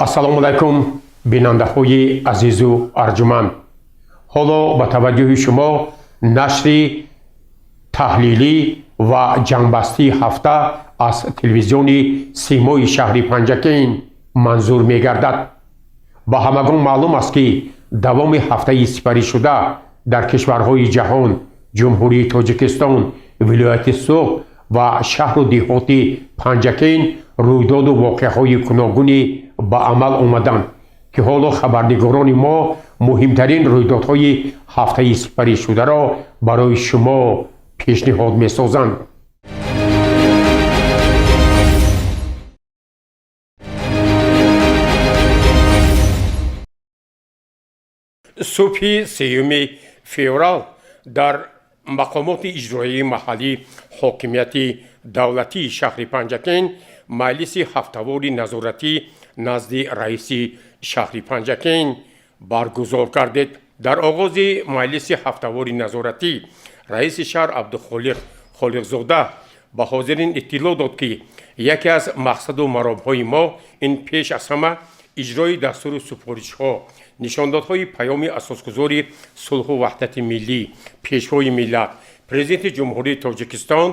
Ассалому алайкум, бинандаҳои азизу арҷуманд. Ҳоло ба таваҷҷӯҳи шумо нашри таҳлилӣ ва ҷамъбастии ҳафта аз телевизиони Симои шаҳри Панҷакент манзур мегардад. Ба ҳамагон маълум аст, ки давоми ҳафтаи сипаришуда дар кишварҳои ҷаҳон, Ҷумҳурии Тоҷикистон, вилояти Суғд ва шаҳру деҳоти Панҷакент рӯйдоду воқеаҳои гуногуне ба амал омаданд, ки ҳоло хабарнигорони мо муҳимтарин рӯйдодҳои ҳафтаи сипаришударо барои шумо пешниҳод месозанд. Субҳи 3-юми феврал дар мақомоти иҷроияи маҳаллӣ ҳокимияти давлатии шаҳри Панҷакент маҷлиси ҳафтавори назоратӣ назди раиси шаҳри Панҷакент баргузор гардид. Дар оғози маҷлиси ҳафтавори назоратӣ раиси шаҳр Абдухолиқ Холиқзода ба ҳозирин иттилоъ дод, ки яке аз мақсаду маромҳои мо ин пеш аз ҳама иҷрои дастуру супоришҳо, нишондодҳои паёми асосгузори сулҳу ваҳдати миллӣ, Пешвои миллат, Президенти Ҷумҳурии Тоҷикистон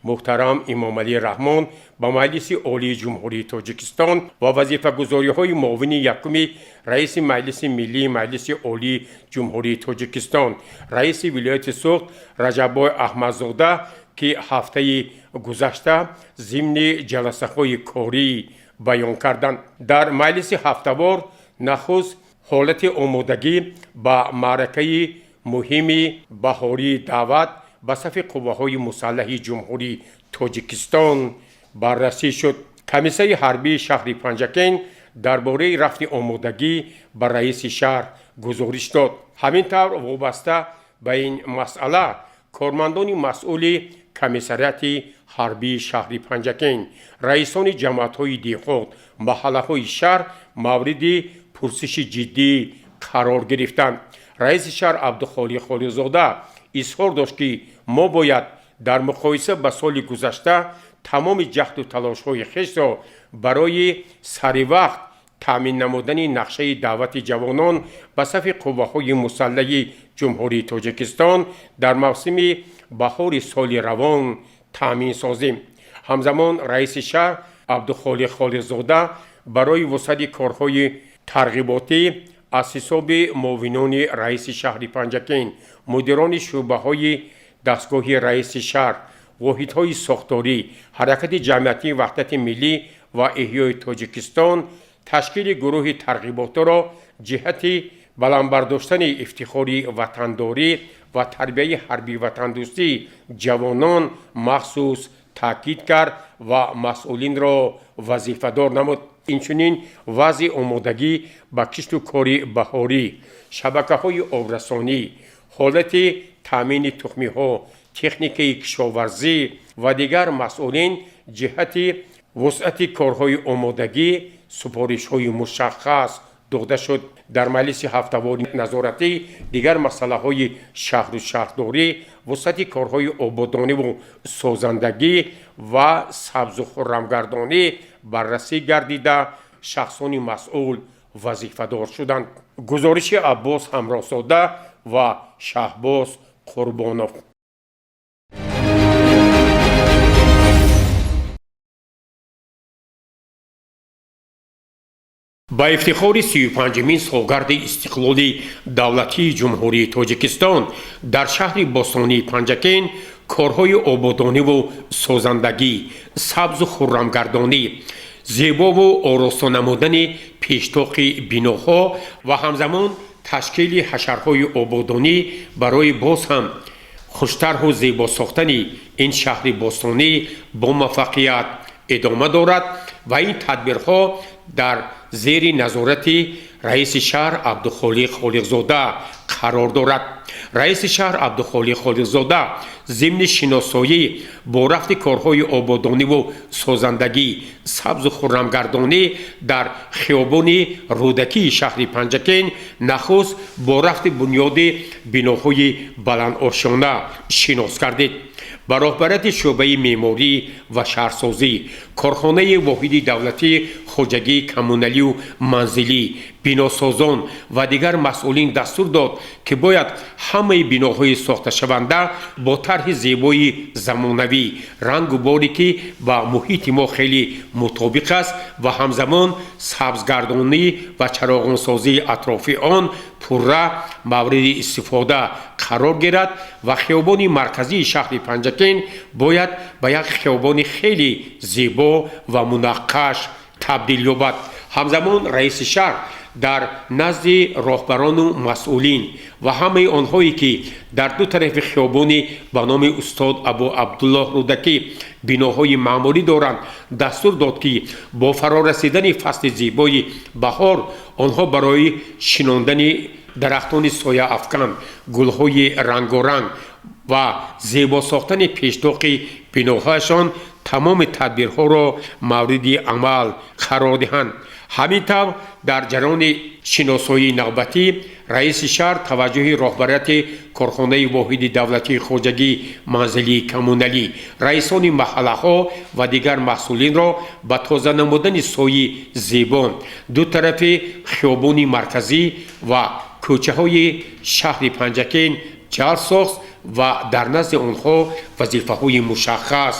муҳтарам Эмомалӣ Раҳмон ба Маҷлиси Олии Ҷумҳурии Тоҷикистон ва вазифагузориҳои муовини якуми раиси Маҷлиси Миллии Маҷлиси Олии Ҷумҳурии Тоҷикистон, раиси вилояти Суғд Раҷаббой Аҳмадзода, ки ҳафтаи гузашта зимни ҷаласаҳои корӣ баён карданд. Дар маҷлиси ҳафтавор нахуст ҳолати омодагӣ ба маъракаи муҳими баҳории даъват ба сафи қувваҳои мусаллаҳи Ҷумҳурии Тоҷикистон баррасӣ шуд. Комиссари ҳарбии шаҳри Панҷакент дар бораи рафти омодагӣ ба раиси шаҳр гузориш дод. Ҳамин тавр, вобаста ба ин масъала кормандони масъули комиссариати ҳарбии шаҳри Панҷакент, раисони ҷамоатҳои деҳот, маҳаллаҳои шаҳр мавриди пурсиши ҷиддӣ қарор гирифтанд. Раиси шаҳр Абдухолиқ Холиқзода изҳор дошт, ки мо бояд дар муқоиса ба соли гузашта тамоми ҷаҳду талошҳои хешро барои саривақт таъмин намудани нақшаи даъвати ҷавонон ба сафи қувваҳои мусаллаҳи Ҷумҳурии Тоҷикистон дар мавсими баҳори соли равон таъмин созем. Ҳамзамон раиси шаҳр Абдухолиқ Холиқзода барои вусъати корҳои тарғиботӣ аз ҳисоби муовинони раиси шаҳри Панҷакент, мудирони шӯъбаҳои дастгоҳи раиси шаҳр, воҳидҳои сохторӣ, Ҳаракати ҷамъиятии ваҳдати миллӣ ва эҳёи Тоҷикистон ташкили гурӯҳи тарғиботиро ҷиҳати баланд бардоштани ифтихори ватандорӣ ва тарбияи ҳарбии ватандӯстии ҷавонон махсус таъкид кард ва масъулинро вазифадор намуд. Инчунин вазъи омодагӣ ба кишту кори баҳорӣ, шабакаҳои обрасонӣ, ҳолати таъмини тухмиҳо, техникаи кишоварзӣ ва дигар масъулин ҷиҳати вусъати корҳои омодагӣ супоришҳои мушаххас дода шуд. Дар маҷлиси ҳафтавори назоратӣ дигар масъалаҳои шаҳру шаҳрдорӣ, вусъати корҳои ободониву созандагӣ ва сабзу хуррамгардонӣ баррасӣ гардида, шахсони масъул вазифадор шуданд. Гузориши Аббос Ҳамроҳзода ва Шаҳбоз Қурбонов. Ба ифтихори 35-умин солгарди истиқлоли давлатии Ҷумҳурии Тоҷикистон дар шаҳри бостонии Панҷакент корҳои ободониву созандагӣ, сабзу хуррамгардонӣ, зебову ороста намудани пештоқи биноҳо ва ҳамзамон ташкили ҳашарҳои ободонӣ барои боз ҳам хуштарҳу зебо сохтани ин шаҳри бостонӣ бо муваффақият идома дорад ва ин тадбирҳо дар зери назорати раиси шаҳр Абдухолиқ Холиқзода қарор дорад. Раиси шаҳр Абдухолиқ Холиқзода зимни шиносоӣ бо рафти корҳои ободониву созандагӣ, сабзу хуррамгардонӣ дар хиёбони Рӯдакии шаҳри Панҷакент нахуст бо рафти бунёди биноҳои баландошёна шинос гардид. Ба роҳбарияти шӯъбаи меъморӣ ва шаҳрсозӣ, корхонаи воҳиди давлатии хоҷагии коммуналию манзилӣ, биносозон ва дигар масъулин дастур дод, ки бояд ҳамаи биноҳои сохташаванда бо тарҳи зебои замонавӣ, рангу боре, ки ба муҳити мо хеле мутобиқ аст, ва ҳамзамон сабзгардонӣ ва чароғонсозии атрофи он пурра мавриди истифода қарор гирад ва хиёбони марказии шаҳри Панҷакент бояд ба як хиёбони хеле зебо ва мунаққаш табдил ёбад. Ҳамзамон раиси шаҳр дар назди роҳбарону масъулин ва ҳамаи онҳое, ки дар ду тарафи хиёбони ба номи устод Абу Абдуллоҳ Рӯдакӣ биноҳои маъмурӣ доранд, дастур дод, ки бо фарорасидани фасли зебои баҳор онҳо барои шинондани дарахтони сояафкан, гулҳои рангоранг ва зебо сохтани пештоқи биноҳояшон тамоми тадбирҳоро мавриди амал қарор диҳанд. Ҳамин тавр, дар ҷараёни шиносоии навбатӣ раиси шаҳр таваҷҷӯҳи роҳбарияти корхонаи воҳиди давлатии хоҷагии манзилии коммуналӣ, раисони маҳаллаҳо ва дигар масъулинро ба тоза намудани сои зебо ду тарафи хиёбони марказӣ ва кӯчаҳои шаҳри Панҷакент ҷалб сохт ва дар назди онҳо вазифаҳои мушаххас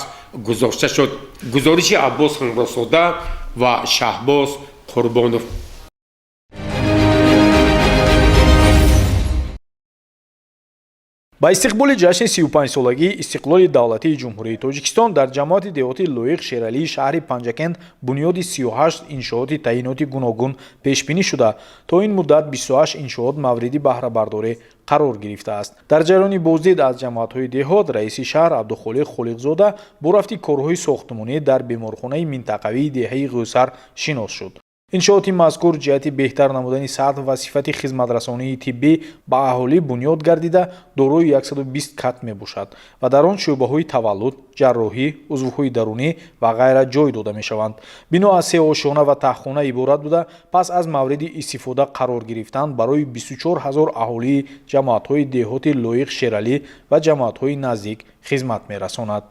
гузошта шуд. Гузориши Аббос Ҳамросода ва Шаҳбоз Қурбонов. Ба истиқболи ҷашни 35-солагии истиқлоли давлатии Ҷумҳурии Тоҷикистон дар ҷамоати деҳоти Лоиқ Шералии шаҳри Панҷакент бунёди 38 иншооти таъиноти гуногун пешбинӣ шуда, то ин муддат 28 иншоот мавриди баҳрабардорӣ қарор гирифтааст. Дар ҷараёни боздид аз ҷамоатҳои деҳот раиси шаҳр Абдухолиқ Холиқзода бо рафти корҳои сохтмонӣ дар беморхонаи минтақавии деҳаи Ғӯсар шинос шуд. Иншооти мазкур ҷиҳати беҳтар намудани сатҳ ва сифати хизматрасонии тиббӣ ба аҳолӣ бунёд гардида, дорои 120 кат мебошад ва дар он шӯъбаҳои таваллуд, ҷарроҳӣ, узвҳои дарунӣ ва ғайра ҷой дода мешаванд. Бино аз се ошёна ва таҳхона иборат буда, пас аз мавриди истифода қарор гирифтан барои 24 ҳазор аҳолии ҷамоатҳои деҳоти Лоиқ Шералӣ ва ҷамоатҳои наздик хизмат мерасонад.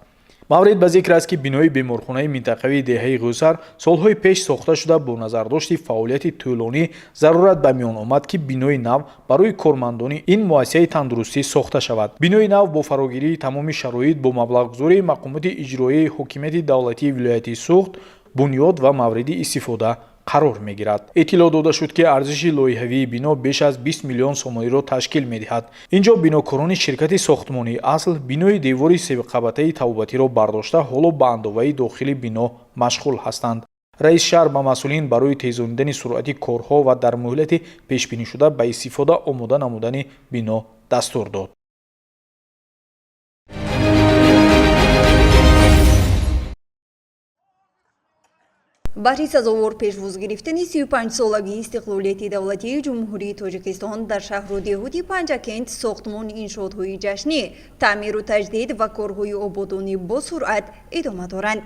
Маврид ба зикр аст, ки бинои беморхонаи минтақавии деҳаи Ғӯсар солҳои пеш сохта шуда, бо назардошти фаъолияти тӯлонӣ зарурат ба миён омад, ки бинои нав барои кормандони ин муассисаи тандурустӣ сохта шавад. Бинои нав бо фарогирии тамоми шароит бо маблағгузории мақомоти иҷроияи ҳокимияти давлатии вилояти Суғд бунёд ва мавриди истифода қарор мегирад. Иттилоъ дода шуд, ки арзиши лоиҳавии бино беш аз 20 миллион сомониро ташкил медиҳад. Ин ҷо бинокорони ширкати сохтмонии «Асл» бинои девори себиқабатаи табобатиро бардошта, ҳоло ба андоваи дохили бино машғул ҳастанд. Раиси шаҳр ба масъулин барои тезонидани суръати корҳо ва дар муҳлати пешбинишуда ба истифода омода намудани бино дастур дод. Баҳри сазовор пешвоз гирифтани 35-солагии истиқлолияти давлатии Ҷумҳурии Тоҷикистон дар шаҳру деҳоти Панҷакент сохтмони иншоотҳои ҷашнӣ, таъмиру таҷдид ва корҳои ободонӣ бо суръат идома доранд.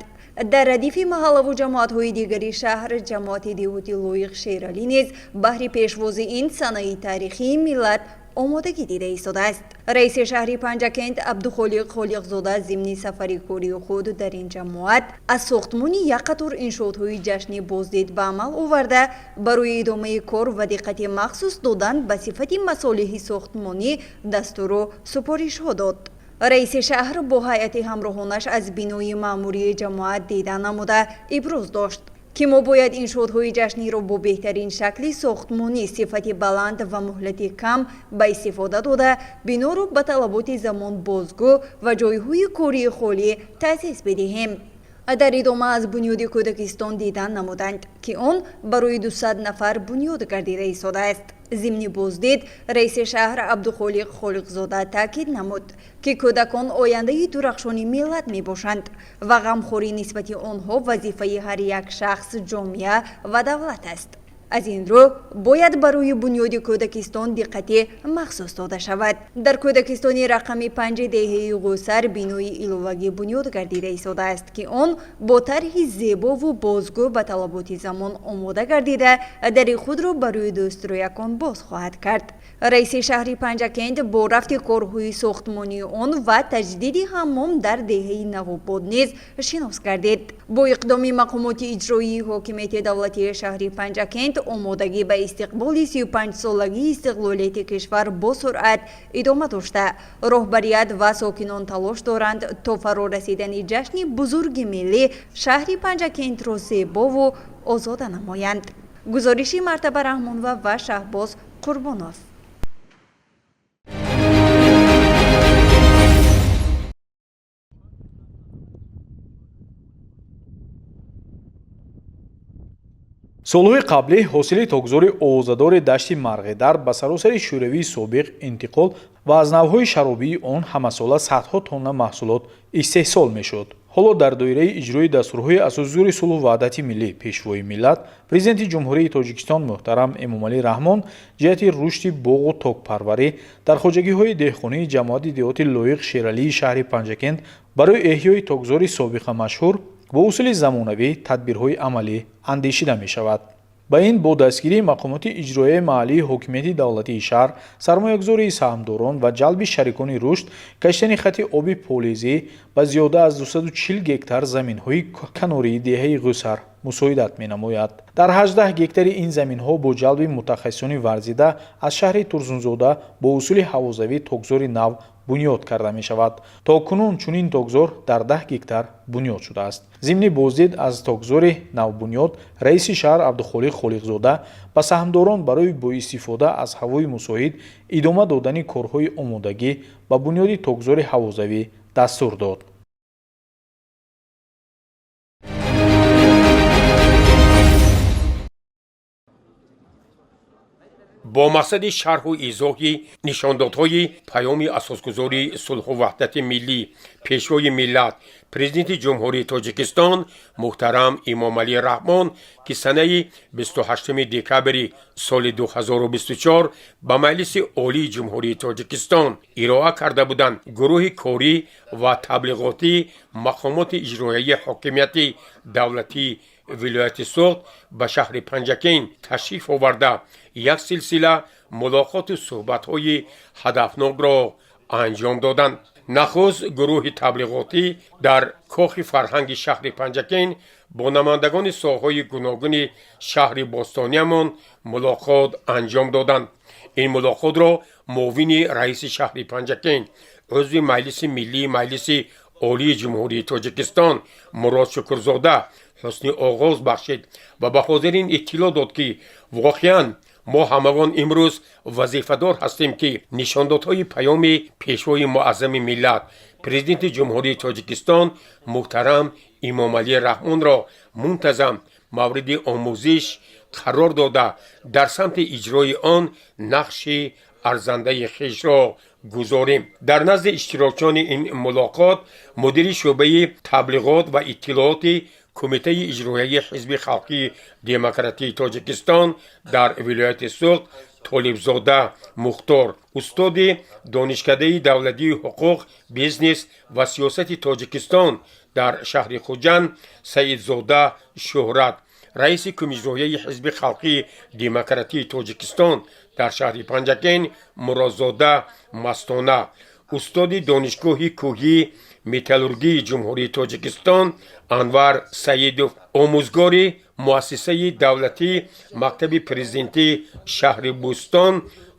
Дар радифи маҳаллаву ҷамоатҳои дигари шаҳр, ҷамоати деҳоти Лоиқ Шералӣ низ баҳри пешвози ин санаи таърихии миллат омодагӣ дида истодааст. Раиси шаҳри Панҷакент Абдухолиқ Холиқзода зимни сафари кории худ дар ин ҷамоат аз сохтмони як қатор иншоотҳои ҷашнӣ боздид ба амал оварда, барои идомаи кор ва диққати махсус додан ба сифати масолеҳи сохтмонӣ дастуру супоришҳо дод. Раиси шаҳр бо ҳайати ҳамроҳонаш аз бинои маъмурии ҷамоат дида намуда, иброз дошт, ки мо бояд иншоотҳои ҷашниро бо беҳтарин шакли сохтмонӣ, сифати баланд ва муҳлати кам ба истифода дода, биноро ба талаботи замон бозгӯ ва ҷойҳои кории холӣ таъсис бидиҳем. Дар идома аз бунёди кӯдакистон дидан намуданд, ки он барои 200 нафар бунёд гардида истодааст. Зимни боздид раиси шаҳр Абдухолиқ Холиқзода таъкид намуд, ки кӯдакон ояндаи дурахшони миллат мебошанд ва ғамхорӣ нисбати онҳо вазифаи ҳар як шахс, ҷомеа ва давлат аст. Аз ин рӯ бояд барои бунёди кӯдакистон диққати махсус дода шавад. Дар кӯдакистони рақами 5 деҳаи Ғусар бинои иловагӣ бунёд гардида истодааст, ки он бо тарҳи зебову бозгӯ ба талаботи замон омода гардида, дари худро барои дӯстрӯякон боз хоҳад кард. Раиси шаҳри Панҷакент бо рафти корҳои сохтмонии он ва таҷдиди ҳаммом дар деҳаи Навобод низ шинос гардид. Бо иқдоми мақомоти иҷроии ҳокимияти давлатии шаҳри Панҷакент омодагӣ ба истиқболи 35-солагии истиқлолияти кишвар бо суръат идома дошта, роҳбарият ва сокинон талош доранд, то фаро расидани ҷашни бузурги миллӣ шаҳри Панҷакентро зебову озода намоянд. Гузориши Мартаба Раҳмонова ва Шаҳбоз Қурбонов. Солҳои қаблӣ ҳосили токзори овозадори дашти Марғидар ба саросари Шӯравии собиқ интиқол ва аз навъҳои шаробии он ҳамасола садҳо тонна маҳсулот истеҳсол мешуд. Ҳоло дар доираи иҷрои дастурҳои Асосгузори сулҳу ваҳдати миллӣ, Пешвои миллат, Президенти Ҷумҳурии Тоҷикистон муҳтарам Эмомалӣ Раҳмон ҷиҳати рушди боғу токпарварӣ дар хоҷагиҳои деҳқонии ҷамоати деҳоти Лоиқ Шералии шаҳри Панҷакент барои эҳёи токзори собиқа машҳур бо усули замонавӣ тадбирҳои амалӣ андешида мешавад. Ба ин бо дастгирии мақомоти иҷроияи маҳаллии ҳокимияти давлатии шаҳр, сармоягузории саҳмдорон ва ҷалби шарикони рушд, кашидани хати оби полезӣ ба зиёда аз 240 гектар заминҳои канории деҳаи Ғусар мусоидат менамояд. Дар 18 гектари ин заминҳо бо ҷалби мутахассисони варзида аз шаҳри Турсунзода бо усули ҳавозавӣ токзори нав бунёд карда мешавад. То кунун чунин токзор дар 10 гектар бунёд шудааст. Зимни боздид аз токзори навбунёд раиси шаҳр Абдухолиқ Холиқзода ба саҳмдорон барои боистифода аз ҳавои мусоид идома додани корҳои омодагӣ ба бунёди токзори ҳавозавӣ дастур дод. Бо мақсади шарҳу изоҳи нишондодҳои Паёми Асосгузори сулҳу ваҳдати миллӣ, Пешвои миллат, Президенти Ҷумҳурии Тоҷикистон муҳтарам Эмомалӣ Раҳмон, ки санаи 28 декабри соли 2024 ба Маҷлиси Олии Ҷумҳурии Тоҷикистон ироа карда буданд, гурӯҳи корӣ ва таблиғотии мақомоти иҷроияи ҳокимияти давлатии вилояти Суғд ба шаҳри Панҷакент ташриф оварда, як силсила мулоқоту суҳбатҳои ҳадафнокро анҷом доданд. Нахуст гурӯҳи таблиғотӣ дар кохи фарҳанги шаҳри Панҷакент бо намояндагони соҳаҳои гуногуни шаҳри бостониямон мулоқот анҷом доданд. Ин мулоқотро муовини раиси шаҳри Панҷакент, узви Маҷлиси Миллии Маҷлиси Олии Ҷумҳурии Тоҷикистон Мурод Шукрзода ҳусни оғоз бахшид ва ба ҳозирин иттилоъ дод, ки воқеан мо ҳамагон имрӯз вазифадор ҳастем, ки нишондодҳои Паёми Пешвои муаззами миллат, Президенти Ҷумҳурии Тоҷикистон муҳтарам Эмомалӣ Раҳмонро мунтазам мавриди омӯзиш қарор дода, дар самти иҷрои он нақши арзандаи хешро гузорем. Дар назди иштирокчиёни ин мулоқот мудири шӯъбаи таблиғот ва иттилооти Кумитаи иҷроияи Ҳизби Халқии Демократии Тоҷикистон дар вилояти Суғд Толибзода Мухтор, устоди Донишкадаи давлатии ҳуқуқ, бизнес ва сиёсати Тоҷикистон дар шаҳри Хуҷанд Саидзода Шӯҳрат, раиси Кумиҷроияи Ҳизби Халқии Демократии Тоҷикистон дар шаҳри Панҷакент Муродзода Мастона, устоди Донишгоҳи кӯҳии металлургии Ҷумҳурии Тоҷикистон Анвар Саидов, омӯзгори Муассисаи давлатии мактаби президентии шаҳри Бӯстон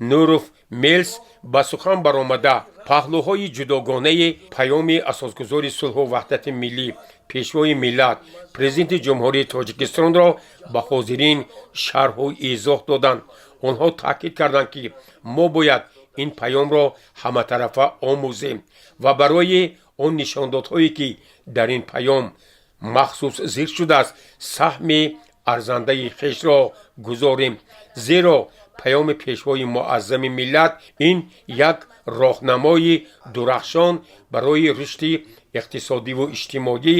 Нуров Мелс ба сухан баромада, паҳлӯҳои ҷудогонаи Паёми Асосгузори сулҳу ваҳдати миллӣ, Пешвои миллат, Президенти Ҷумҳурии Тоҷикистонро ба ҳозирин шарҳу изоҳ доданд. Онҳо таъкид карданд, ки мо бояд ин паёмро ҳаматарафа омӯзем ва барои он нишондодҳое, ки дар ин паём махсус зикр шудааст, саҳми арзандаи хешро гузорем, зеро Паёми Пешвои муаззами миллат ин як роҳнамои дурахшон барои рушди иқтисодиву иҷтимоӣ,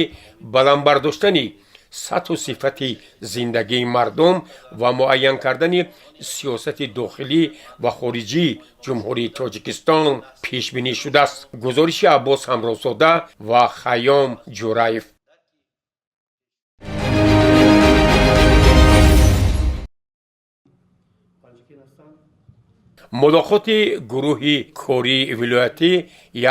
баланд бардоштани Сатҳу сифати зиндагии мардум ва муайян кардани сиёсати дохилӣ ва хориҷии Ҷумҳурии Тоҷикистон пешбинӣ шудааст. Гузориши Аббос Ҳамроҳзода ва Хайём Ҷураев. Мулоқоти гурӯҳи кории вилоятӣ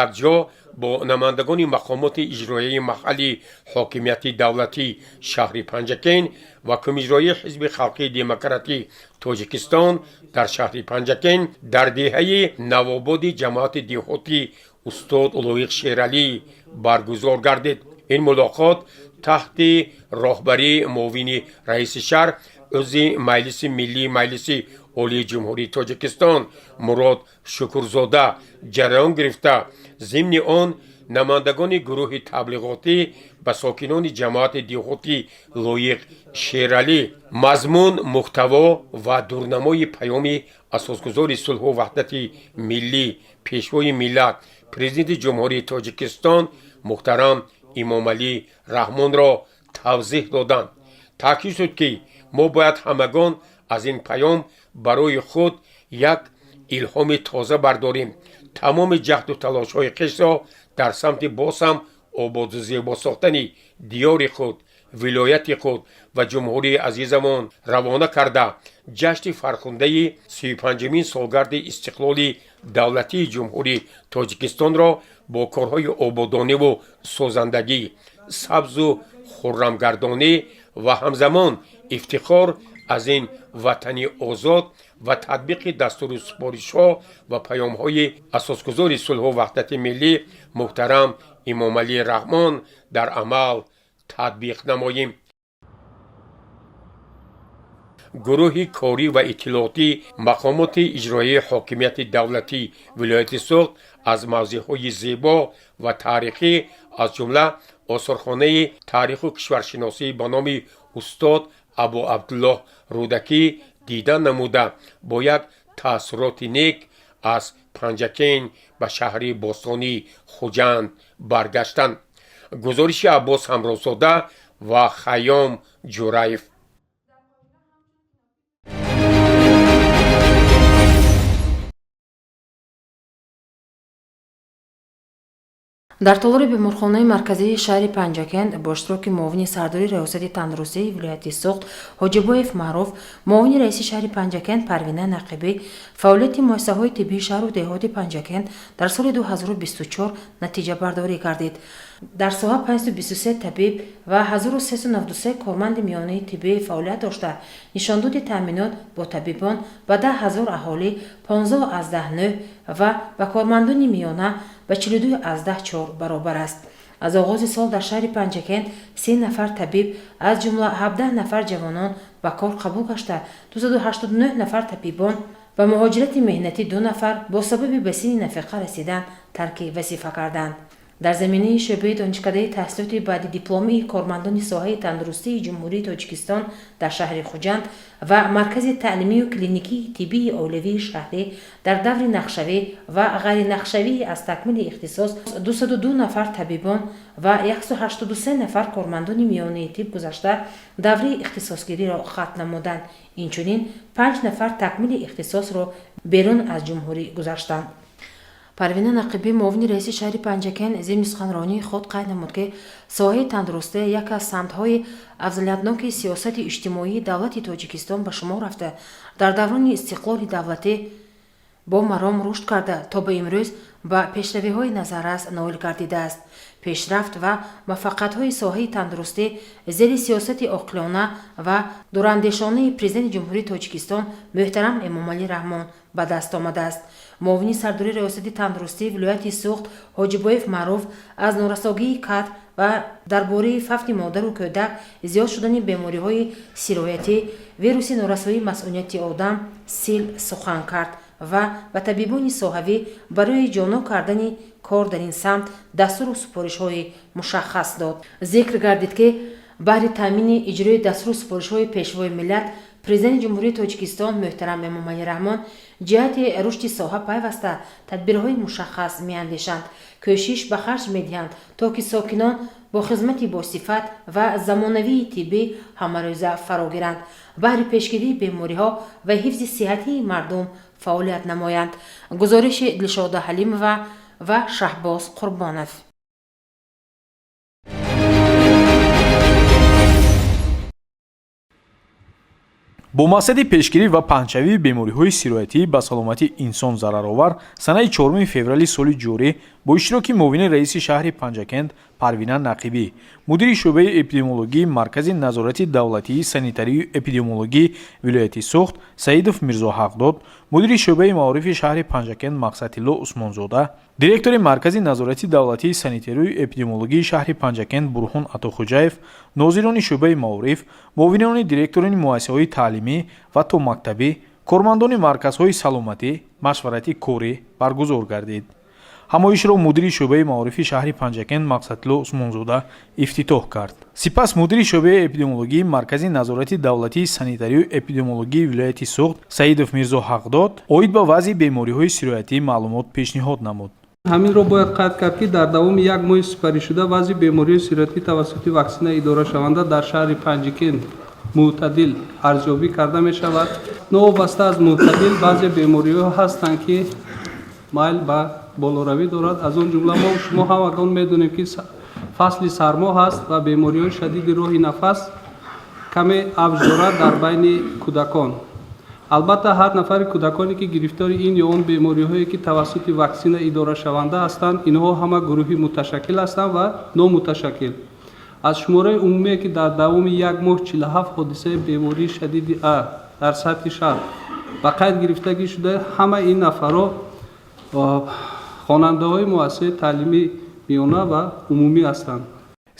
якҷо бо намояндагони мақомоти иҷроияи маҳалли ҳокимияти давлатии шаҳри Панҷакент ва Кумиҷроии Ҳизби халқии демократии Тоҷикистон дар шаҳри Панҷакент дар деҳаи Навободи ҷамоати деҳоти Устод Лоиқ Шералӣ баргузор гардид. Ин мулоқот таҳти роҳбарии муовини раиси шаҳр, узви Маҷлиси Миллии Маҷлиси Олии Ҷумҳурии Тоҷикистон Мурод Шукурзода ҷараён гирифта, зимни он намояндагони гурӯҳи таблиғотӣ ба сокинони ҷамоати деҳоти Лоиқ Шералӣ мазмун, муҳтаво ва дурнамои паёми Асосгузори сулҳу ваҳдати миллӣ, Пешвои миллат, Президенти Ҷумҳурии Тоҷикистон муҳтарам Имомалӣ Раҳмонро тавзеҳ доданд. Таъкид шуд, ки мо бояд ҳамагон аз ин паём барои худ як илҳоми тоза бардорем, тамоми ҷаҳду талошҳои хешро дар самти боз ҳам ободу зебо сохтани диёри худ, вилояти худ ва ҷумҳурии азизамон равона карда, ҷашни фархундаи 35-умин солгарди истиқлоли давлатии Ҷумҳурии Тоҷикистонро бо корҳои ободониву созандагӣ, сабзу хуррамгардонӣ ва ҳамзамон ифтихор аз ин ватани озод ва татбиқи дастуру супоришҳо ва паёмҳои Асосгузори сулҳу ваҳдати миллӣ муҳтарам Имомалӣ Раҳмон дар амал татбиқ намоем. Гурӯҳи корӣ ва иттилоотӣ мақомоти иҷроияи ҳокимияти давлатии вилояти Суғд аз мавзеъҳои зебо ва таърихӣ, аз ҷумла осорхонаи таъриху кишваршиносӣ ба номи устод Абу Абдуллоҳ Рӯдакӣ дидан намуда, бо як таассуроти нек аз Панҷакент ба шаҳри бостонии Хуҷанд баргаштанд. Гузориши Аббос Ҳамроҳзода ва Хайём Ҷураев. Дар толори беморхонаи марказии шаҳри Панҷакент бо иштироки муовини сардори Раёсати тандурустии вилояти Суғд Ҳоҷибоев Маъруф, муовини раиси шаҳри Панҷакент Парвина Нақибӣ фаъолияти муассисаҳои тиббии шаҳру деҳоти Панҷакент дар соли 2024 натиҷабардорӣ гардид. Дар соҳа 523 табиб ва 1393 корманди миёнаи тиббӣ фаъолият дошта, нишондоди таъминот бо табибон ба 10 ҳазор аҳолӣ 15,9 ва ба кормандони миёна ба 42,4 баробар аст. Аз оғози сол дар шаҳри Панҷакент 30 нафар табиб, аз ҷумла 17 нафар ҷавонон ба кор қабул гашта, 289 нафар табибон ба муҳоҷирати меҳнатӣ, ду нафар бо сабаби ба синни нафиқа расидан тарки вазифа карданд. Дар заминаи шӯъбаи донишкадаи таҳсилоти баъди дипломии кормандони соҳаи тандурустии Ҷумҳурии Тоҷикистон дар шаҳри Хуҷанд ва Маркази таълимию клиникии тиббии оилавии шаҳрӣ дар даври нақшавӣ ва ғайринақшавии аз такмили ихтисос 202 нафар табибон ва 183 нафар кормандони миёнаи тиб гузашта, давраи ихтисосгириро хатм намуданд. Инчунин панҷ нафар такмили ихтисосро берун аз ҷумҳурӣ гузаштанд. Парвина Нақибӣ, муовини раиси шаҳри Панҷакент, зимни суханронии худ қайд намуд, ки соҳаи тандурустӣ як аз самтҳои афзалиятноки сиёсати иҷтимоии давлати Тоҷикистон ба шумор рафта, дар даврони истиқлоли давлатӣ бо маром рушд карда, то ба имрӯз ба пешравиҳои назаррас ноил гардидааст. Пешрафт ва муваффақиятҳои соҳаи тандурустӣ зери сиёсати оқилона ва дурандешонаи Президенти Ҷумҳурии Тоҷикистон муҳтарам Эмомалӣ Раҳмон ба даст омадааст. Муовини сардори Раёсати тандурустии вилояти Суғд Ҳоҷибоев Маъруф аз норасогии кадр ва дар бораи фавти модару кӯдак, зиёд шудани бемориҳои сироятӣ, вируси норасоии масунияти одам, сил сухан кард ва ба табибони соҳавӣ барои ҷонок кардани кор дар ин самт дастуру супоришҳои мушаххас дод. Зикр гардид, ки баҳри таъмини иҷрои дастуру супоришҳои Пешвои миллат, Президенти Ҷумҳурии Тоҷикистон муҳтарам Эмомалӣ Раҳмон ҷиҳати рушди соҳа пайваста тадбирҳои мушаххас меандешанд, кӯшиш ба харҷ медиҳанд, то ки сокинон бо хизмати босифат ва замонавии тиббӣ ҳамарӯза фаро гиранд, баҳри пешгирии бемориҳо ва ҳифзи сиҳатии мардум фаъолият намоянд. Гузориши Дилшода Ҳалимова ва Шаҳбоз Қурбонов. Бо мақсади пешгирӣ ва паҳншавии бемориҳои сироятӣ ба саломатии инсон зараровар, санаи 4 феврали соли ҷорӣ бо иштироки муовини раиси шаҳри Панҷакент Парвина Нақибӣ, мудири шӯъбаи эпидемиологии Маркази назорати давлатии санитарию эпидемиологии вилояти Суғд Саидов Мирзоҳақдод, мудири шӯъбаи маорифи шаҳри Панҷакент Мақсадтилло Усмонзода, директори Маркази назорати давлатии санитарию эпидемиологии шаҳри Панҷакент Бурҳон Атохӯҷаев, нозирони шӯъбаи маориф, муовинони директорони муассисаҳои таълимӣ ва томактабӣ, кормандони марказҳои саломатӣ машварати корӣ баргузор гардид. Ҳамоишро мудири шӯъбаи маорифи шаҳри Панҷакент Мақсадтилло Усмонзода ифтитоҳ кард. Сипас мудири шӯъбаи эпидемиологии Маркази назорати давлатии санитарию эпидемиологии вилояти Суғд Саидов Мирзо Ҳақдод оид ба вазъи бемориҳои сироятӣ маълумот пешниҳод намуд. Ҳаминро бояд қайд кард, ки дар давоми як моҳи сипаришуда вазъи бемориҳои сироятӣ тавассути ваксина идорашаванда дар шаҳри Панҷакент мӯътадил арзёбӣ карда мешавад. Новобаста аз мӯътадил, баъзе бемориҳо ҳастанд, ки майл ба болоравӣ дорад. Аз он ҷумла мо шумо ҳамагон медонем, ки фасли сармо ҳаст ва бемориҳои шадиди роҳи нафас каме авҷ дорад дар байни кӯдакон. Албатта, ҳар нафари кӯдаконе, ки гирифтори ин ё он бемориҳое, ки тавассути ваксина идорашаванда ҳастанд, инҳо ҳама гурӯҳи муташаккил ҳастанд ва номуташаккил. Аз шумораи умумие, ки дар давоми як моҳ 47 ҳодисаи бемории шадиди А дар сатҳи шаҳр ба қайд гирифтагӣ шуда, ҳама ин нафарҳо хонандаҳои муассисаи таълимии миёна ва умумӣ ҳастанд.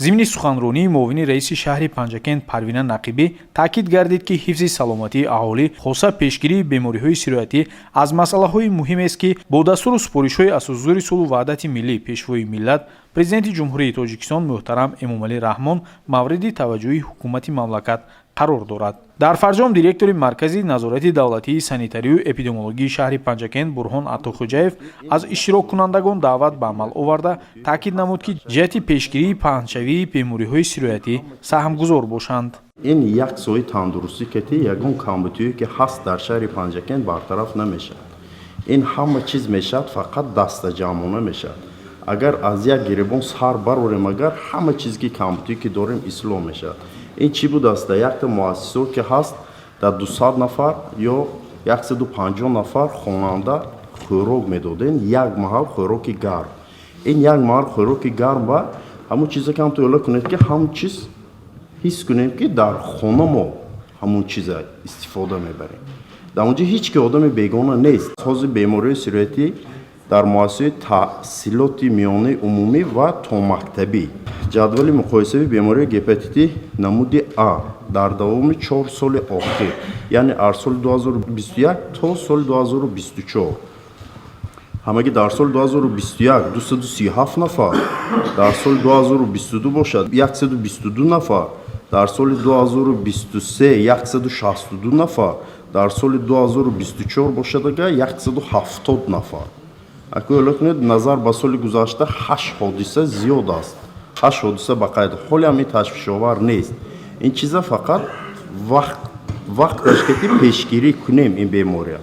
Зимни суханронии муовини раиси шаҳри Панҷакент Парвина Нақибӣ таъкид гардид, ки ҳифзи саломатии аҳолӣ, хоса пешгирии бемориҳои сироятӣ, аз масъалаҳои муҳимест, ки бо дастуру супоришҳои асосгузори сулҳу ваҳдати миллӣ, Пешвои миллат, Президенти Ҷумҳурии Тоҷикистон муҳтарам Эмомалӣ Раҳмон мавриди таваҷҷӯҳи ҳукумати мамлакат қарор дорад. Дар фарҷом директори Маркази назорати давлатии санитарию эпидемиологии шаҳри Панҷакент Бурҳон Атохӯҷаев аз иштироккунандагон даъват ба амал оварда, таъкид намуд, ки ҷиҳати пешгирии паҳншавии бемориҳои сироятӣ саҳмгузор бошанд. Ин як соҳаи тандурустӣ ки ягон камбудиҳое ки ҳаст дар шаҳри Панҷакент бартараф намешавад. Ин ҳама чиз мешавад, фақат дастаҷамъона мешавад. Агар аз як гиребон сар барорем, агар ҳама чизе ки камбудие ки дорем ислоҳ мешавад. Ин чӣ будааст? Дар якта муассисаҳо ки ҳаст, дар 200 нафар ё 150 нафар хонанда хӯрок медодем, як маҳал хӯроки гарм. Ин як маҳал хӯроки гарм ба ҳамун чизе ки ҳамто эълон кунед, ки ҳамун чиз ҳис кунем, ки дар хона мо ҳамун чиза истифода мебарем. Дар онҷо ҳеҷ ки одами бегона нест. Ҳозир бемориҳои сироятӣ дар муассисаҳои таҳсилоти миёнаи умумӣ ва томактабӣ, ҷадвали муқоисавии бемории гепатити намуди А дар давоми 4 соли охир, яъне аз соли 2021 то соли 2024, ҳамагӣ дар соли 2021 237 нафар, дар соли 2022 бошад 122 нафар, дар соли 2023 162 нафар, дар соли 2024 бошад ага 170 нафар. Ако эълон кунед, назар ба соли гузашта 8 ҳодиса зиёд аст, 8 ҳодиса ба қайд. Ҳоле ҳам ин ташвишовар нест. Ин чиза фақат вақташ ки пешгирӣ кунем ин бемория.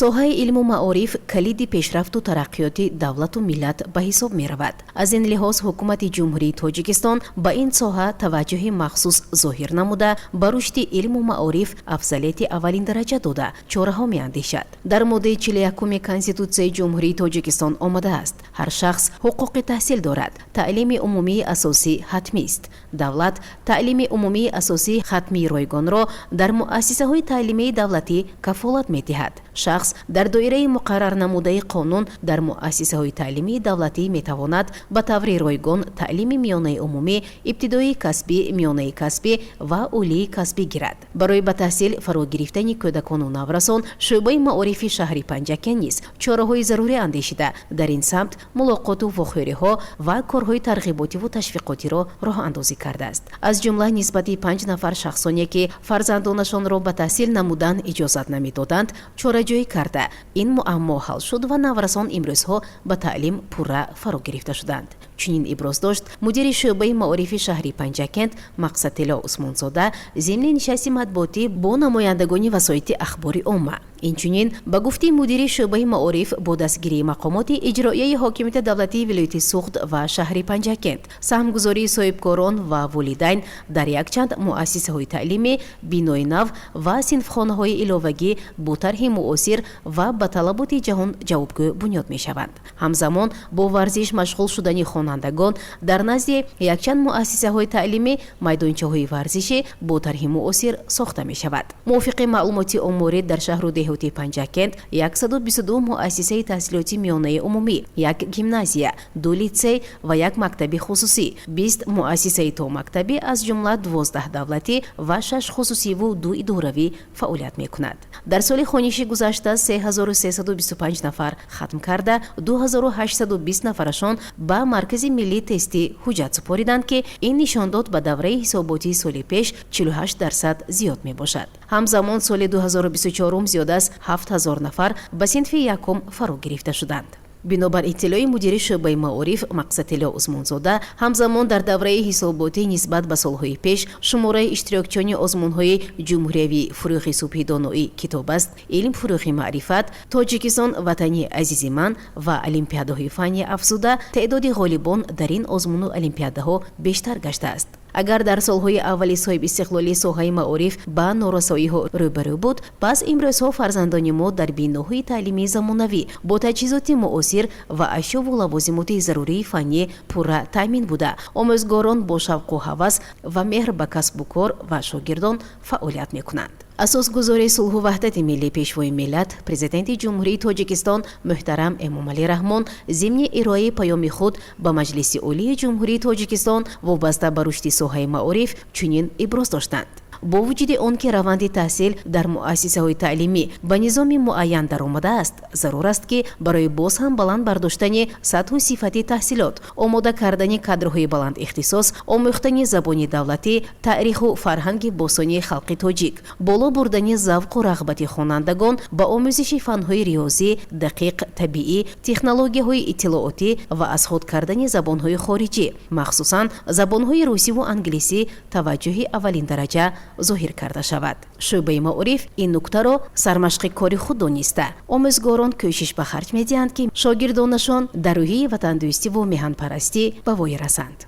Соҳаи илму маориф калиди пешрафту тараққиёти давлату миллат ба ҳисоб меравад. Аз ин лиҳоз ҳукумати Ҷумҳурии Тоҷикистон ба ин соҳа таваҷҷӯҳи махсус зоҳир намуда, ба рушди илму маориф афзалияти аввалиндараҷа дода, чораҳо меандешад. Дар моддаи 41-уми Конститутсияи Ҷумҳурии Тоҷикистон омадааст: ҳар шахс ҳуқуқи таҳсил дорад, таълими умумии асосӣ ҳатмист. Давлат таълими умумии асосии хатмии ройгонро дар муассисаҳои таълимии давлатӣ кафолат медиҳад. Шахс дар доираи муқаррарнамудаи қонун дар муассисаҳои таълимии давлатӣ метавонад ба таври ройгон таълими миёнаи умумӣ, ибтидоии касбӣ, миёнаи касбӣ ва олии касбӣ гирад. Барои ба таҳсил фаро гирифтани кӯдакону наврасон шӯъбаи маорифи шаҳри Панҷакент низ чораҳои зарурӣ андешида, дар ин самт мулоқоту вохӯриҳо ва корҳои тарғиботиву ташвиқотиро роҳандозӣ кардааст. Аз ҷумла нисбати 5 нафар шахсоне, ки фарзандонашонро ба таҳсил намудан иҷозат намедоданд, чораҷӯӣ карда, ин муаммо ҳал шуд ва наврасон имрӯзҳо ба таълим пурра фаро гирифта шуданд. Чунин иброз дошт мудири шӯъбаи маорифи шаҳри Панҷакент Мақсадтилло Усмонзода зимни нишасти матбуотӣ бо намояндагони васоити ахбори омма. Инчунин, ба гуфтаи мудири шӯъбаи маориф, бо дастгирии мақомоти иҷроияи ҳокимияти давлатии вилояти Суғд ва шаҳри Панҷакент, саҳмгузории соҳибкорон ва волидайн дар якчанд муассисаҳои таълимӣ бинои нав ва синфхонаҳои иловагӣ бо тарҳи муосир ва ба талаботи ҷаҳон ҷавобгӯ бунёд мешаванд. Ҳамзамон бо варзиш машғул шудани хонандагон дар назди якчанд муассисаҳои таълимӣ майдончаҳои варзишӣ бо тарҳи муосир сохта мешавад. Мувофиқи маълумоти оморӣ, дар шаҳру деҳоти Панҷакент 122 муассисаи таҳсилоти миёнаи умумӣ, як гимназия, ду литсей ва як мактаби хусусӣ, 20 муассисаи томактабӣ, аз ҷумла 12 давлатӣ ва шаш хусусиву ду идоравӣ фаъолият мекунад. Дар соли хониши гузашта 3325 нафар хатм карда, 2820 нафарашон ба Маркази миллии тестӣ ҳуҷҷат супориданд, ки ин нишондод ба давраи ҳисоботии соли пеш 48% зиёд мебошад. Ҳамзамон соли 2024 зиёд аз 7000 нафар ба синфи якум фаро гирифта шуданд. Бинобар иттилои мудири шӯъбаи маориф Мақсадтилло Усмонзода, ҳамзамон дар давраи ҳисоботӣ нисбат ба солҳои пеш шумораи иштирокчиёни озмунҳои ҷумҳуриявии «Фурӯғи субҳи доноӣ китоб аст», «Илм фурӯғи маърифат», «Тоҷикистон ватани азизи ман» ва олимпиадаҳои фаннӣ афзуда, теъдоди ғолибон дар ин озмуну олимпиадаҳо бештар гаштааст. Агар дар солҳои аввали соҳибистиқлолӣ соҳаи маориф ба норасоиҳо рӯбарӯ буд, пас имрӯзҳо фарзандони мо дар биноҳои таълимии замонавӣ бо таҷҳизоти муосир ва ашёву лавозимоти зарурии фаннӣ пурра таъмин буда, омӯзгорон бо шавқу ҳавас ва меҳр ба касбу кор ва шогирдон фаъолият мекунанд. Асосгузори сулҳу ваҳдати миллӣ, Пешвои миллат, Президенти Ҷумҳурии Тоҷикистон муҳтарам Эмомалӣ Раҳмон зимни ироаи Паёми худ ба Маҷлиси Олии Ҷумҳурии Тоҷикистон вобаста ба рушди соҳаи маориф чунин иброз доштанд: «Бо вуҷуди он ки раванди таҳсил дар муассисаҳои таълимӣ ба низоми муайян даромадааст, зарур аст, ки барои боз ҳам баланд бардоштани сатҳу сифати таҳсилот, омода кардани кадрҳои баландихтисос, омӯхтани забони давлатӣ, таъриху фарҳанги бостонии халқи тоҷик, боло бурдани завқу рағбати хонандагон ба омӯзиши фанҳои риёзӣ, дақиқ, табиӣ, технологияҳои иттилоотӣ ва аз худ кардани забонҳои хориҷӣ, махсусан забонҳои русиву англисӣ, таваҷҷӯҳи аввалиндараҷа зоҳир карда шавад. Шӯъбаи маориф ин нуктаро сармашқи кори худ дониста, омӯзгорон кӯшиш ба харҷ медиҳанд, ки шогирдонашон дар рӯҳияи ватандӯстиву меҳанпарастӣ ба воя расанд».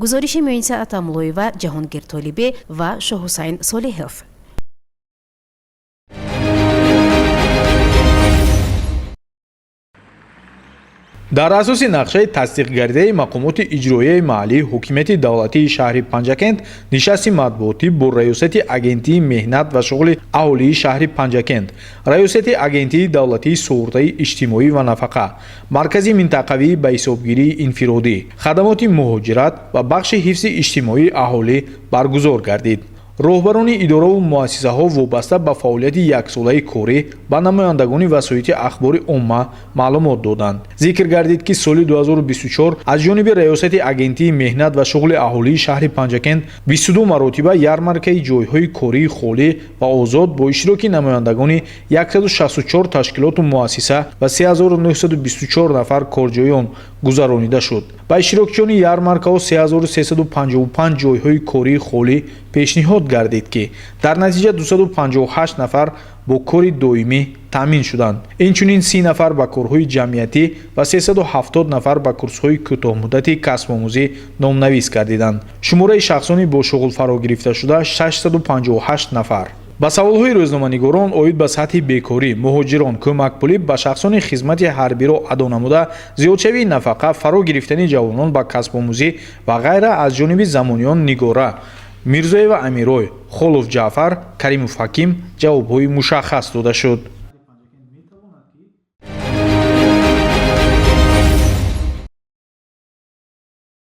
Гузориши Муиниса Атамуллоева, Ҷаҳонгир Толибӣ ва Шоҳҳусайн Солиҳов. Дар асоси нақшаи тасдиқгардидаи мақомоти иҷроияи маҳаллии ҳокимияти давлатии шаҳри Панҷакент нишасти матбуотӣ бо Раёсати Агентии меҳнат ва шуғли аҳолии шаҳри Панҷакент, Раёсати Агентии давлатии суғуртаи иҷтимоӣ ва нафақа, Маркази минтақавии ба ҳисобгирии инфиродӣ, хадамоти муҳоҷират ва бахши ҳифзи иҷтимоии аҳолӣ баргузор гардид. Роҳбарони идораву муассисаҳо вобаста ба фаъолияти яксолаи корӣ ба намояндагони васоити ахбори омма маълумот доданд. Зикр гардид, ки соли 2024 аз ҷониби Раёсати Агентии меҳнат ва шуғли аҳолии шаҳри Панҷакент 22 маротиба ярмаркаи ҷойҳои кории холӣ ва озод бо иштироки намояндагони 164 ташкилоту муассиса ва 3924 нафар корҷӯён гузаронида шуд. Ба иштирокчиёни ярмаркаҳо 3355 ҷойҳои кории холӣ пешниҳод гардид, ки дар натиҷа 258 нафар бо кори доимӣ таъмин шуданд. Инчунин 30 нафар ба корҳои ҷамъиятӣ ва 370 нафар ба курсҳои кӯтоҳмуддати касбомӯзӣ номнавис гардиданд. Шумораи шахсони бо шуғл фаро гирифташуда 658 нафар. Ба саволҳои рӯзноманигорон оид ба сатҳи бекорӣ, муҳоҷирон, кӯмакпулӣ ба шахсони хизмати ҳарбиро адо намуда, зиёдшавии нафақа, фаро гирифтани ҷавонон ба касбомӯзӣ ва ғайра аз ҷониби замониён Нигора Мирзоева, Амирой Холов, Ҷаъфар Каримов, Ҳаким ҷавобҳои мушаххас дода шуд.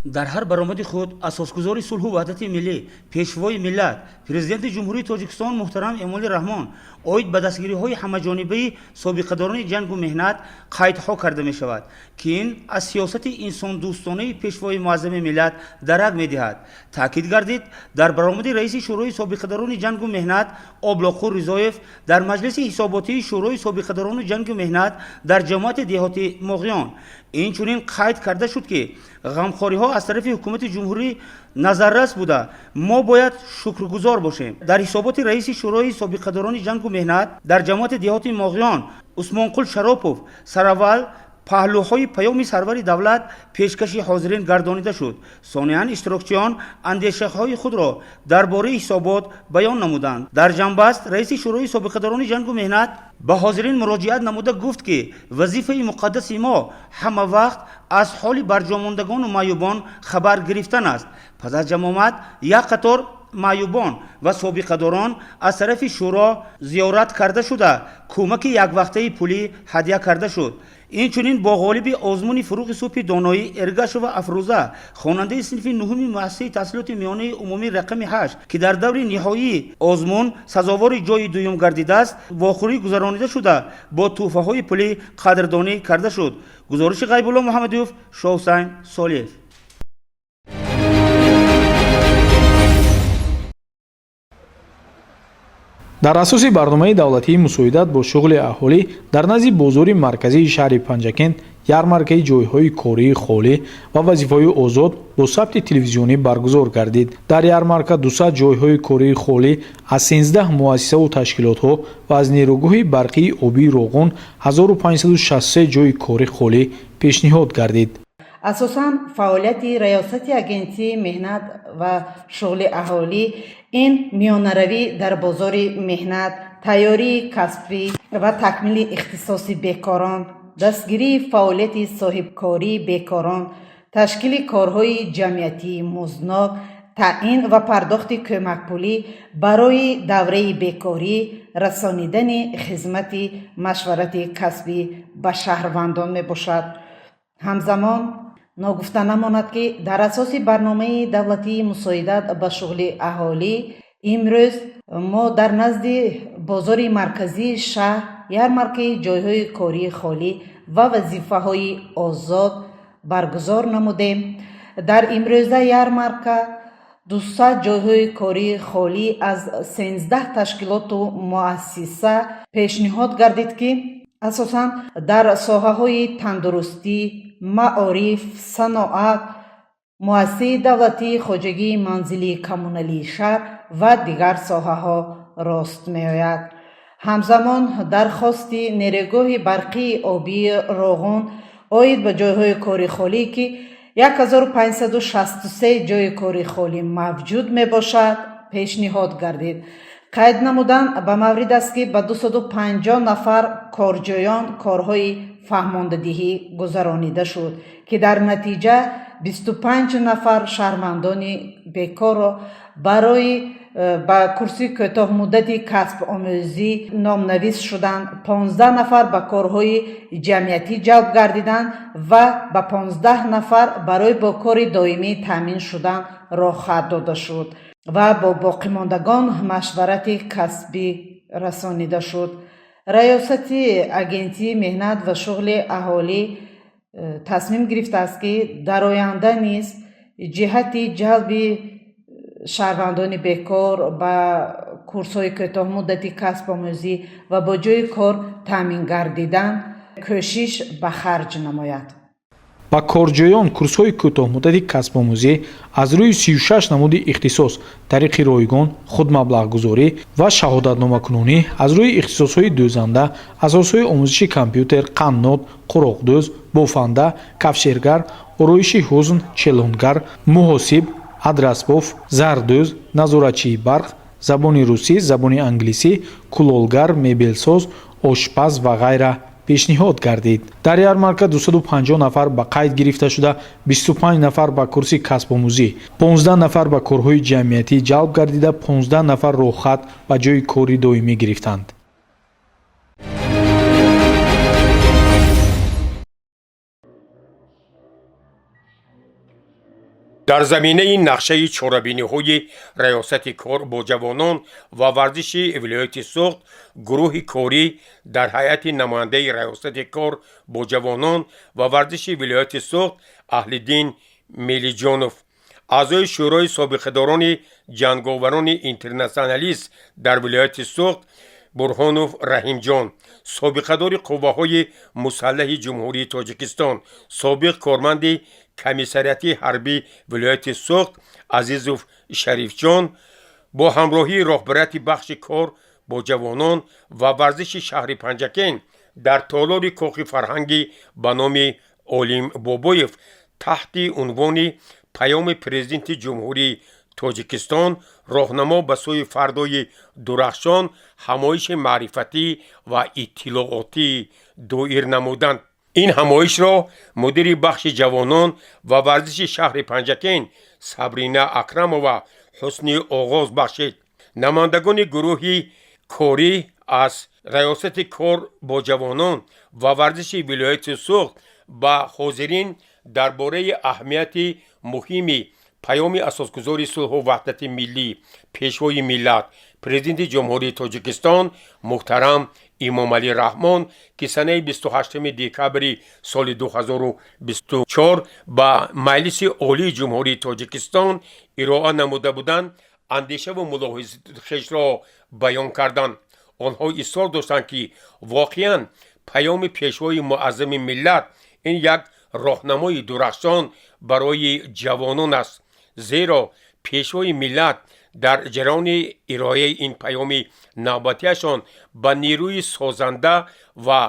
Дар ҳар баромади худ асосгузори сулҳу ваҳдати миллӣ, пешвои миллат, Президенти Ҷумҳурии Тоҷикистон муҳтарам Эмомалӣ Раҳмон оид ба дастгириҳои ҳамаҷонибаи собиқадорони ҷангу меҳнат қайдҳо карда мешавад, ки ин аз сиёсати инсондӯстонаи пешвои муаззами миллат дарак медиҳад, таъкид гардид дар баромади раиси Шӯрои собиқадорони ҷангу меҳнат Облоқур Ризоев дар маҷлиси ҳисоботии Шӯрои собиқадорони ҷангу меҳнат дар ҷамоати деҳоти Моғиён. Инчунин қайд карда шуд, ки ғамхориҳо аз тарафи ҳукумати ҷумҳурӣ назаррас буда, мо бояд шукргузор бошем. Дар ҳисоботи раиси Шӯрои собиқадорони ҷангу меҳнат дар ҷамоати деҳоти Моғиён Усмонқул Шаропов сараввал паҳлӯҳои паёми сарвари давлат пешкаши ҳозирин гардонида шуд. Сониян иштирокчиён андешаҳои худро дар бораи ҳисобот баён намуданд. Дар ҷамъбаст раиси Шӯрои собиқадорони ҷангу меҳнат ба ҳозирин муроҷиат намуда гуфт, ки вазифаи муқаддаси мо ҳама вақт аз ҳоли барҷомондагону маъюбон хабар гирифтан аст. Пас аз ҷамъомад як қатор маъюбон ва собиқадорон аз тарафи шӯро зиёрат карда шуда, кӯмаки яквақтаи пулӣ ҳадя карда шуд. Инчунин бо ғолиби озмуни «Фурӯғи субҳи доноӣ» Эргашова Афрӯза, хонандаи синфи нуҳуми муассисаи таҳсилоти миёнаи умумӣ рақами 8, ки дар даври ниҳоии озмун сазовори ҷойи дуюм гардидааст, вохӯрӣ гузаронида шуда, бо тӯҳфаҳои пулӣ қадрдонӣ карда шуд. Гузориши Ғайбулло Муҳаммадиёв, Шоҳусайн Солиев. Дар асоси барномаи давлатии мусоидат бо шуғли аҳолӣ дар назди бозори марказии шаҳри Панҷакент ярмаркаи ҷойҳои кории холӣ ва вазифаҳои озод бо сабти телевизионӣ баргузор гардид. Дар ярмарка 200 ҷойҳои кории холӣ аз 13 муассисаву ташкилотҳо ва аз нерӯгоҳи барқии обии Роғун 1563 ҷойи кори холӣ пешниҳод гардид. Асосан фаъолияти Раёсати Агентии меҳнат ва шуғли аҳолӣ ин миёнаравӣ дар бозори меҳнат, тайёрии касбӣ ва такмили ихтисоси бекорон, дастгирии фаъолияти соҳибкории бекорон, ташкили корҳои ҷамъиятии музднок, таъин ва пардохти кӯмакпулӣ барои давраи бекорӣ, расонидани хизмати машварати касбӣ ба шаҳрвандон мебошад. Ҳамзамон ногуфта намонад, ки дар асоси барномаи давлатии мусоидат ба шуғли аҳолӣ имрӯз мо дар назди бозори марказии шаҳр ярмаркаи ҷойҳои кории холӣ ва вазифаҳои озод баргузор намудем. Дар имрӯза ярмарка 200 ҷойҳои кории холӣ аз 13 ташкилоту муассиса пешниҳод гардид, ки асосан дар соҳаҳои тандурустӣ, маориф, саноат, муассисаи давлатии хоҷагии манзилии коммуналии шаҳр ва дигар соҳаҳо рост меояд. Ҳамзамон дархости нерӯгоҳи барқии обии Роғун оид ба ҷойҳои кори холӣ, ки 1563 ҷойи кори холӣ мавҷуд мебошад, пешниҳод гардид. Қайд намудан ба маврид аст, ки ба 250 нафар корҷӯён корҳои фаҳмондадиҳӣ гузаронида шуд, ки дар натиҷа 25 нафар шаҳрвандони бекорро барои ба курси кӯтоҳмуддати касбомӯзӣ номнавис шуданд, 15 нафар ба корҳои ҷамъиятӣ ҷалб гардиданд ва ба 15 нафар барои бо кори доимӣ таъмин шудан роҳхат дода шуд ва бо боқимондагон машварати касбӣ расонида шуд. Раёсати Агентии меҳнат ва шуғли аҳолӣ тасмим гирифтааст, ки дар оянда низ ҷиҳати ҷалби шаҳрвандони бекор ба курсҳои кӯтоҳмуддати касбомӯзӣ ва бо ҷойи кор таъмин гардидан кӯшиш ба харҷ намояд. Ба корҷӯён курсҳои кӯтоҳмуддати касбомӯзӣ аз рӯи 36 намуди ихтисос тариқи ройгон, худмаблағгузорӣ ва шаҳодатномакунонӣ аз рӯи ихтисосҳои дӯзанда, асосҳои омӯзиши компютер, қаннод, қуроқдӯз, бофанда, кафшергар, ороиши ҳусн, челонгар, муҳосиб, адрасбоф, зардӯз, назоратчии барқ, забони русӣ, забони англисӣ, кулолгар, мебелсоз, ошпаз ва ғайра пешниҳод гардид. Дар ярмарка 250 нафар ба қайд гирифта шуда, 25 нафар ба курси касбомӯзӣ, 15 нафар ба корҳои ҷамъиятӣ ҷалб гардида, 15 нафар роҳхат ба ҷойи кори доимӣ гирифтанд. Дар заминаи нақшаи чорабиниҳои Раёсати кор бо ҷавонон ва варзиши вилояти Суғд, гурӯҳи корӣ дар ҳайати намояндаи Раёсати кор бо ҷавонон ва варзиши вилояти Суғд Аҳлиддин Мелиҷонов, аъзои Шӯрои собиқадорони ҷанговарони интернатсионалист дар вилояти Суғд Бурҳонов Раҳимҷон, собиқадори Қувваҳои мусаллаҳи Ҷумҳурии Тоҷикистон, собиқ корманди комиссариати ҳарбии вилояти Суғд Азизов Шарифҷон бо ҳамроҳии роҳбарияти бахши кор бо ҷавонон ва варзиши шаҳри Панҷакент дар толори кохи фарҳангӣ ба номи Олим Бобоев таҳти унвони «Паёми Президенти Ҷумҳурии Тоҷикистон: роҳнамо ба сӯи фардои дурахшон» ҳамоиши маърифатӣ ва иттилоотӣ доир намуданд. Ин ҳамоишро мудири бахши ҷавонон ва варзиши шаҳри Панҷакент Сабрина Акрамова ҳусни оғоз бахшид. Намояндагони гурӯҳи корӣ аз Раёсати кор бо ҷавонон ва варзиши вилояти Суғд ба ҳозирин дар бораи аҳамияти муҳими Паёми Асосгузори сулҳу ваҳдати миллӣ, Пешвои миллат, Президенти Ҷумҳурии Тоҷикистон муҳтарам Эмомалӣ Раҳмон, ки санаи 28 декабри соли 2024 ба Маҷлиси Олии Ҷумҳурии Тоҷикистон ироа намуда буданд, андешаву мулоҳизаи хешро баён карданд. Онҳо исрор доштанд, ки воқеан паёми Пешвои муаззами миллат ин як роҳнамои дурахшон барои ҷавонон аст, зеро Пешвои миллат дар ҷараёни ироаи ин паёми навбатиашон ба нерӯи созанда ва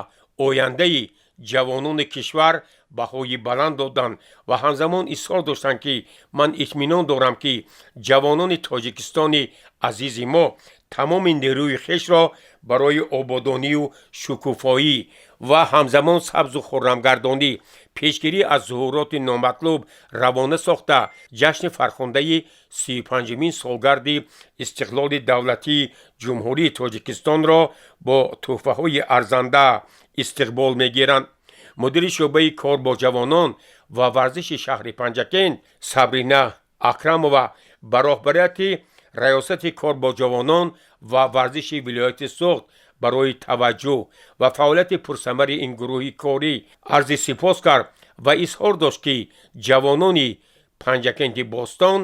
ояндаи ҷавонони кишвар баҳои баланд доданд ва ҳамзамон исрор доштанд, ки ман итминон дорам, ки ҷавонони Тоҷикистони азизи мо тамоми нерӯи хешро барои ободонию шукуфоӣ ва ҳамзамон сабзу хуррамгардонӣ, пешгирӣ аз зуҳуроти номатлуб равона сохта, ҷашни фархундаи 35-умин солгарди истиқлоли давлатии Ҷумҳурии Тоҷикистонро бо тӯҳфаҳои арзанда истиқбол мегиранд. Мудири шӯъбаи кор бо ҷавонон ва варзиши шаҳри Панҷакент Сабрина Акрамова ба роҳбарияти Раёсати кор бо ҷавонон ва варзиши вилояти Суғд барои таваҷҷӯҳ ва фаъолияти пурсамари ин гурӯҳи корӣ арзи сипос кард ва изҳор дошт, ки ҷавонони Панҷакенти бостон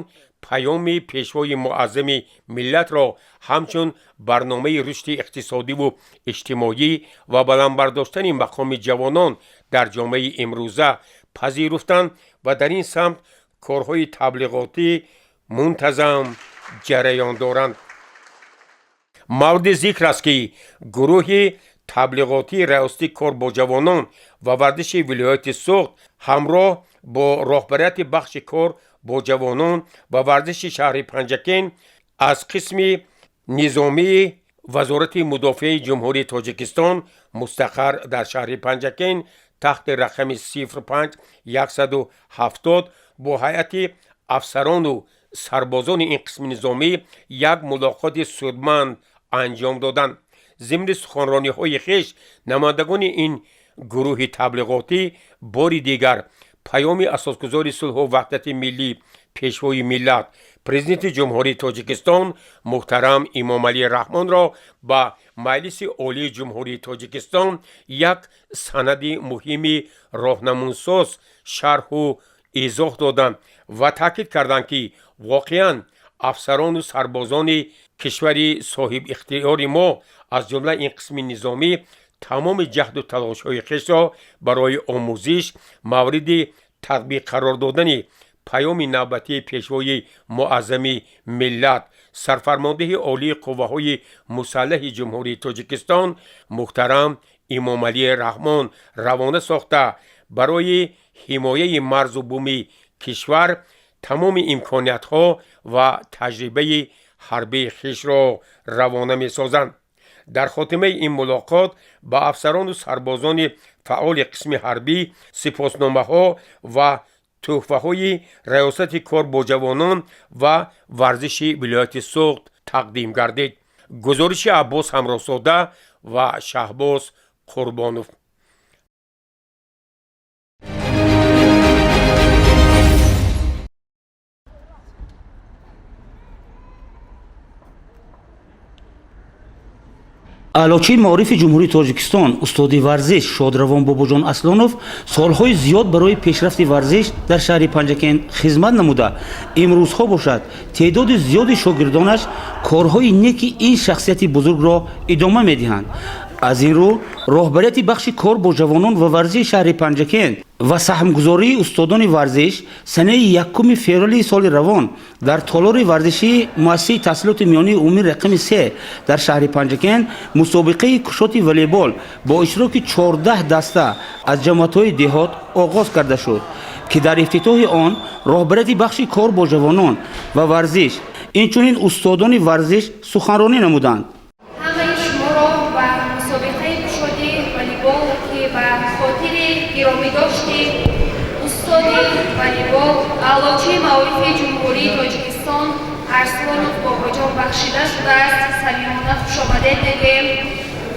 паёми Пешвои муаззами миллатро ҳамчун барномаи рушди иқтисодиву иҷтимоӣ ва баланд бардоштани мақоми ҷавонон дар ҷомеаи имрӯза пазируфтанд ва дар ин самт корҳои таблиғотӣ мунтазам ҷараён доранд. Мавриди зикр аст, ки гурӯҳи таблиғотии Раёсати кор бо ҷавонон ва варзиши вилояти Суғд ҳамроҳ бо роҳбарияти бахши кор бо ҷавонон ва варзиши шаҳри Панҷакент аз қисми низомии Вазорати мудофиаи Ҷумҳурии Тоҷикистон, мустақар дар шаҳри Панҷакент, таҳти рақами 05170, бо ҳайати афсарону сарбозони ин қисми низомӣ як мулоқоти судманд анҷом доданд. Зимни суханрониҳои хеш намояндагони ин гурӯҳи таблиғотӣ бори дигар паёми Асосгузори сулҳу ваҳдати миллӣ, Пешвои миллат, Президенти Ҷумҳурии Тоҷикистон муҳтарам Эмомалӣ Раҳмонро ба Маҷлиси Олии Ҷумҳурии Тоҷикистон як санади муҳими роҳнамунсоз шарҳу изоҳ доданд ва таъкид карданд, ки воқеан афсарону сарбозони кишвари соҳибихтиёри мо, аз ҷумла ин қисми низомӣ, тамоми ҷаҳду талошҳои хешро барои омӯзиш, мавриди татбиқ қарор додани паёми навбатии Пешвои муаззами миллат, Сарфармондеҳи Олии Қувваҳои мусаллаҳи Ҷумҳурии Тоҷикистон муҳтарам Эмомалӣ Раҳмон равона сохта, барои ҳимояи марзу буми кишвар тамоми имкониятҳо ва таҷрибаи ҳарбии хешро равона месозанд. Дар хотимаи ин мулоқот ба афсарону сарбозони фаъоли қисми ҳарбӣ сипосномаҳо ва тӯҳфаҳои Раёсати кор бо ҷавонон ва варзиши вилояти Суғд тақдим гардид. Гузориши Аббос Ҳамроҳзода ва Шаҳбоз Қурбонов. Аълочии маорифи Ҷумҳурии Тоҷикистон, устоди варзиш шодравон Бобоҷон Аслонов солҳои зиёд барои пешрафти варзиш дар шаҳри Панҷакент хизмат намуда, имрӯзҳо бошад, теъдоди зиёди шогирдонаш корҳои неки ин шахсияти бузургро идома медиҳанд. Аз ин рӯ роҳбарияти бахши кор бо ҷавонон ва варзиши шаҳри Панҷакент ва саҳмгузории устодони варзиш санаи 1 феврали соли равон дар толори варзишии муассисаи таҳсилоти миёнии умумии рақами 3 дар шаҳри Панҷакент мусобиқаи кушоти волейбол бо иштироки 14 даста аз ҷамоатҳои деҳот оғоз карда шуд, ки дар ифтитоҳи он роҳбарияти бахши кор бо ҷавонон ва варзиш, инчунин устодони варзиш суханронӣ намуданд. Ҳамаи шуморо ба мусобиқаи кушоди волейбол, ки ба хотири гиромидошти устоди волейбол, аълочии маорифи Ҷумҳурии Тоҷикистон Арслонов Бобоҷон бахшида шудааст, самимона хушомадед мегӯем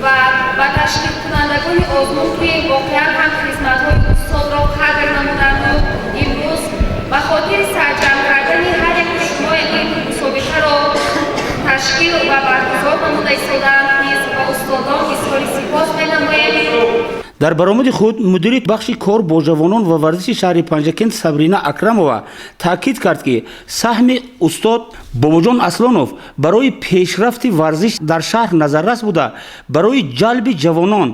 ва ба ташкилкунандагони озмун, ки воқеан ҳам хизматҳои устодро қадр намуданду имрӯз ба хотири сарҷамъ кардани ҳар яки шумо ин мусобиқаро ташкил ва баргузор намуда истодаанд, низ ба устодон изҳори сипос менамоем. Дар баромади худ мудири бахши кор бо ҷавонон ва варзиши шаҳри Панҷакент Сабрина Акрамова таъкид кард, ки саҳми устод Бобоҷон Аслонов барои пешрафти варзиш дар шаҳр назаррас буда, барои ҷалби ҷавонон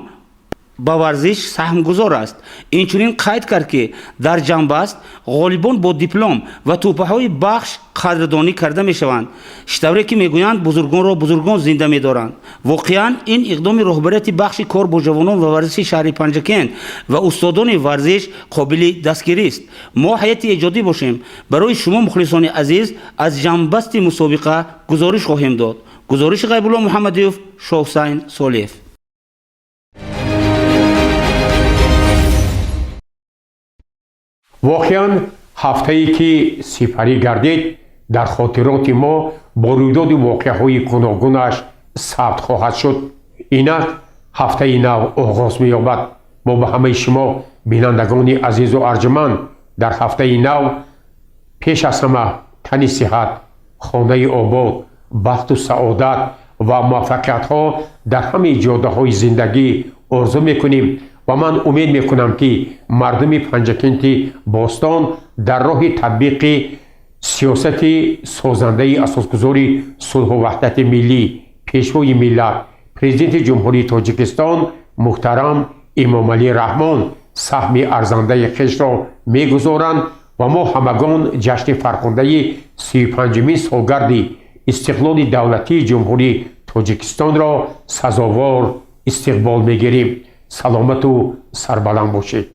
ба варзиш саҳмгузор аст. Инчунин қайд кард, ки дар ҷамъбаст ғолибон бо диплом ва тӯҳфаҳои бахш қадрдонӣ карда мешаванд. Чӣ тавре ки мегӯянд, бузургонро бузургон зинда медоранд. Воқеан, ин иқдоми роҳбарияти бахши кор бо ҷавонон ва варзиши шаҳри Панҷакент ва устодони варзиш қобили дастгирист. Мо ҳайати эҷодӣ бошем, барои шумо, мухлисони азиз, аз ҷамъбасти мусобиқа гузориш хоҳем дод. Гузориши Ғайбулло Муҳаммадиев, Шоҳусайн Солиев. Воқеан, ҳафтае ки сипарӣ гардид, дар хотироти мо бо рӯйдоди воқеаҳои гуногунаш сабт хоҳад шуд. Инак ҳафтаи нав оғоз меёбад. Мо ба ҳамаи шумо, бинандагони азизу арҷуманд, дар ҳафтаи нав пеш аз ҳама тани сиҳат, хонаи обод, бахту саодат ва муваффақиятҳо дар ҳамаи ҷодаҳои зиндагӣ орзу мекунем ва ман умед мекунам, ки мардуми Панҷакенти бостон дар роҳи татбиқи сиёсати созандаи асосгузори сулҳу ваҳдати миллӣ, Пешвои миллат, Президенти Ҷумҳурии Тоҷикистон муҳтарам Эмомалӣ Раҳмон саҳми арзандаи хешро мегузоранд ва мо ҳамагон ҷашни фархундаи 35-умин солгарди истиқлоли давлатии Ҷумҳурии Тоҷикистонро сазовор истиқбол мегирем. Саломату сарбаланд бошед.